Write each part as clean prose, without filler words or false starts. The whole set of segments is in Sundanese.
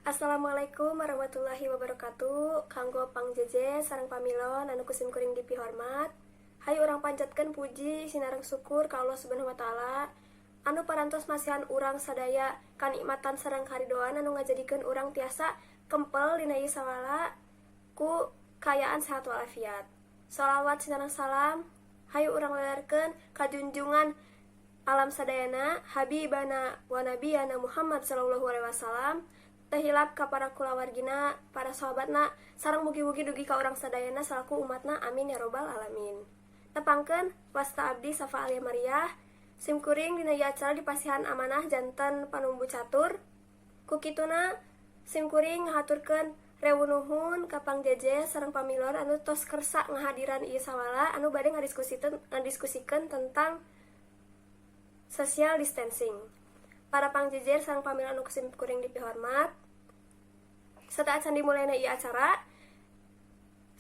Assalamualaikum warahmatullahi wabarakatuh. Kanggo pangjejer sareng pamilon anu ku sim kuring dipihormat. Hayu urang panjatkeun puji sinareng syukur ka Allah Subhanahu wa Taala anu parantos masihan urang sadaya kanikmatan sareng karidoan anu ngajadikeun urang tiasa kempel dina ieu sawala ku kaayaan sehat walafiat. Salawat sinareng salam hayu urang lelerkeun ka junjungan alam sadayana, Habibana wa nabiyana Muhammad sallallahu alaihi wasallam, teu hilap ka para kulawargina, para sahabatna, sareng mugi-mugi dugi ka urang sadayana salaku umatna, amin ya robbal alamin. Tepangkeun, wasta abdi Safa Alia Maria. Sim kuring dina ieu acara dipasihan amanah janten panumbu catur. Ku kituna sim kuring ngahaturkeun rewu nuhun ka pangjejer sareng pamilon anu tos kersa ngahadiran ieu sawala anu bade ngadiskusikeun tentang social distancing. Para pangjejer sareng pamilon anu ku sim kuring dipihormat, sateuacan dimulaina ieu acara,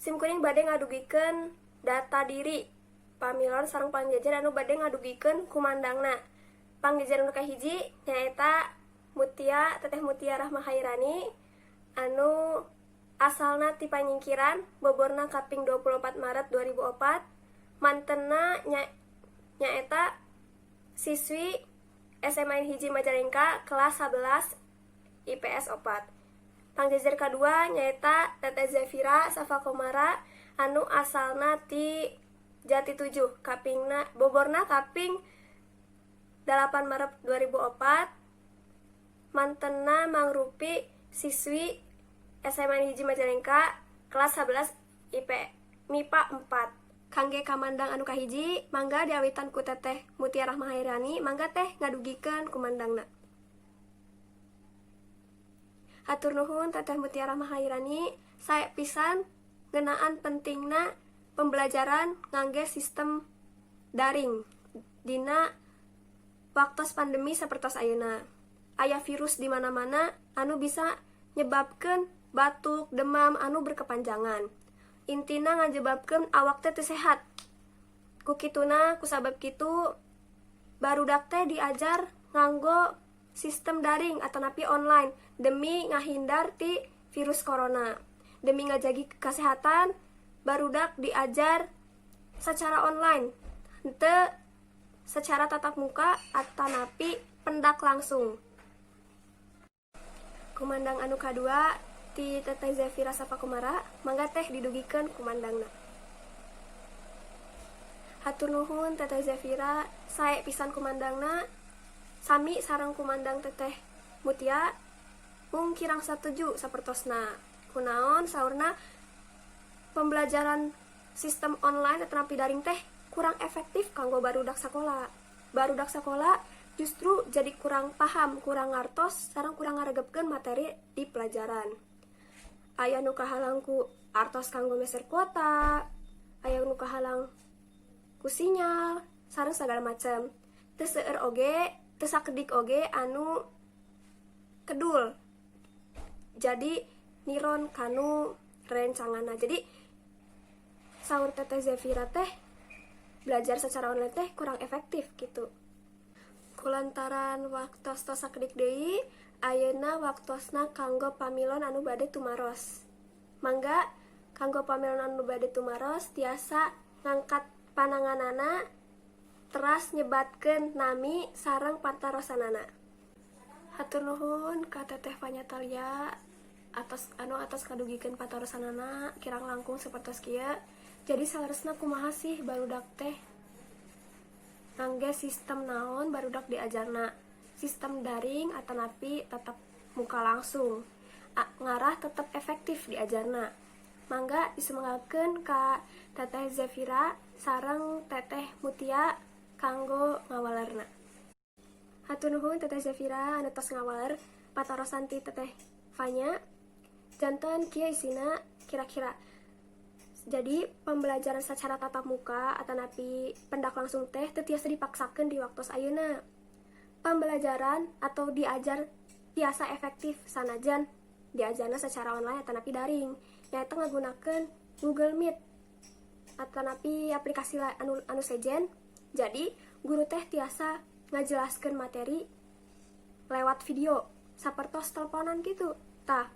sim kuring bade ngadugikeun data diri pamilon sareng pangjejer anu bade ngadugikeun kumandangna. Pangjejer anu kahiji nyaeta Mutia, Teteh Mutia Rahma Khairani, anu asalna ti Panyingkiran, boborna kaping 24 Maret 2004, mantenna nyaeta siswi SMA 1 Majalengka kelas 11 IPS 4. Pangjejer kedua nyaeta Teteh Zafira Safa Komara, anu asalna ti Jati 7, kapingna boborna kaping 8 Maret 2004, mantenna mangrupi siswi SMA 1 Majalengka kelas 11 IP MIPA 4. Kangge kamandang anu kahiji, mangga diawitan ku Teteh Mutia Rahma Hairani. Mangga, Teh, ngadugikeun kumandangna. Hatur nuhun, Teteh Mutia Rahma Hairani. Sae pisan ngeunaan pentingna pembelajaran ngangge sistem daring dina waktos pandemi sapertos ayeuna. Aya virus di mana-mana anu bisa nyebabkeun batuk, demam anu berkepanjangan. Intina ngajebabkeun awak teh teu sehat. Ku kituna, kusabab kitu, barudak teh diajar nganggo sistem daring atanapi online demi ngahindar ti virus corona. Demi ngajagi kesehatan, barudak diajar secara online, henteu secara tatap muka atanapi pendak langsung. Kumandang anu kadua ti Teteh Zafira Sapakumara, mangga, Teh, didugikeun kumandangna. Hatur nuhun, Teteh Zafira, sae pisan kumandangna, sami sareng kumandang Teteh Mutia, mung kirang satuju sapertosna. Kunaon saurna pembelajaran sistem online atanapi daring teh kurang efektif kanggo barudak sakola. Barudak sakola justru jadi kurang paham, kurang ngartos, sareng kurang ngaregepkeun materi di pelajaran. Aya nu kahalang ku artos kanggo meser kuota, aya nu kahalang ku sinyal, sareng segala macam. Teu seueur oge, teu sakedik oge anu kedul. Jadi niron kanu rencanganna. Jadi saur Teteh Zafira teh belajar secara online teh kurang efektif gitu. Kulantaran waktos tos sakedik deui, ayeuna waktosna kanggo pamilon anu bade tumaros. Mangga kanggo pamilon anu bade tumaros tiasa ngangkat pananganana teras nyebatkeun nami sareng patarosanana. Hatur nuhun ka Teteh Fanya Talia atas anu atas kadugikeun patarosanana, kirang langkung sapertos kieu. Jadi saleresna kumaha sih barudak teh ngangge sistem naon barudak diajarna, sistem daring atanapi tatap muka langsung ngarah tetap efektif diajarna? Mangga disumanggakeun ka Teteh Zafira sareng Teteh Mutia kanggo ngawalerna. Hatur nuhun, Teteh Zafira, anu tos ngawaler patarosan ti Teteh Fanya. Janten kieu isina kira-kira. Jadi pembelajaran secara tatap muka atanapi pendak langsung teh teu tiasa dipaksakeun di waktu ayeuna. Pembelajaran atau diajar tiasa efektif sanajan diajarna secara online atanapi daring, nyaeta ngagunakeun Google Meet atanapi aplikasi anu anu sejen. Jadi guru teh tiasa ngajelaskeun materi lewat video sapertos teleponan gitu. Tah,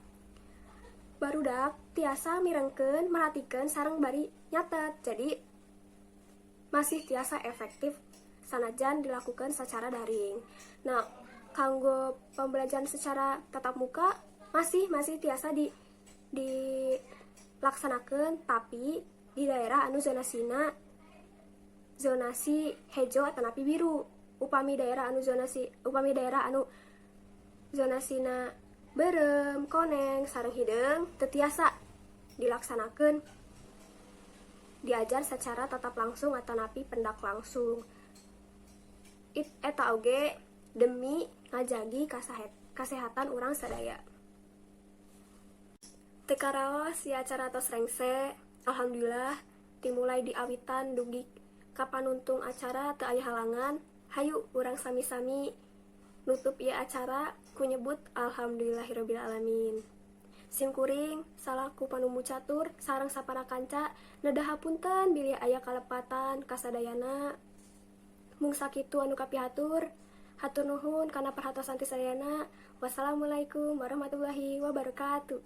barudak tiasa mirengkeun, merhatikeun sareng bari nyatet. Jadi masih tiasa efektif sanajan dilakukan secara daring. Nah, kanggo pembelajaran secara tatap muka masih masih tiasa dilaksanakan, tapi di daerah anu zonasina zonasi hejo atanapi biru. Upami daerah anu zonasina beureum, koneng, sareng hideung teu tiasa dilaksanakan diajar secara tatap langsung atanapi pendak langsung. Eta oge demi ngajagi kasehatan urang sadaya. Teu karaos ya acara tos rengse. Alhamdulillah, dimulai di awitan dugi ka panuntung acara teu aya halangan. Hayu urang sami-sami nutup ieu acara ku nyebut alhamdulillahirabbil alamin. Sim kuring salaku panumbu catur sareng sapara kanca nedah hapunten bilih aya kalepatan kasadayana. Mung sakitu anu kapihatur. Hatur nuhun kana perhatosan ti sadayana. Wassalamualaikum warahmatullahi wabarakatuh.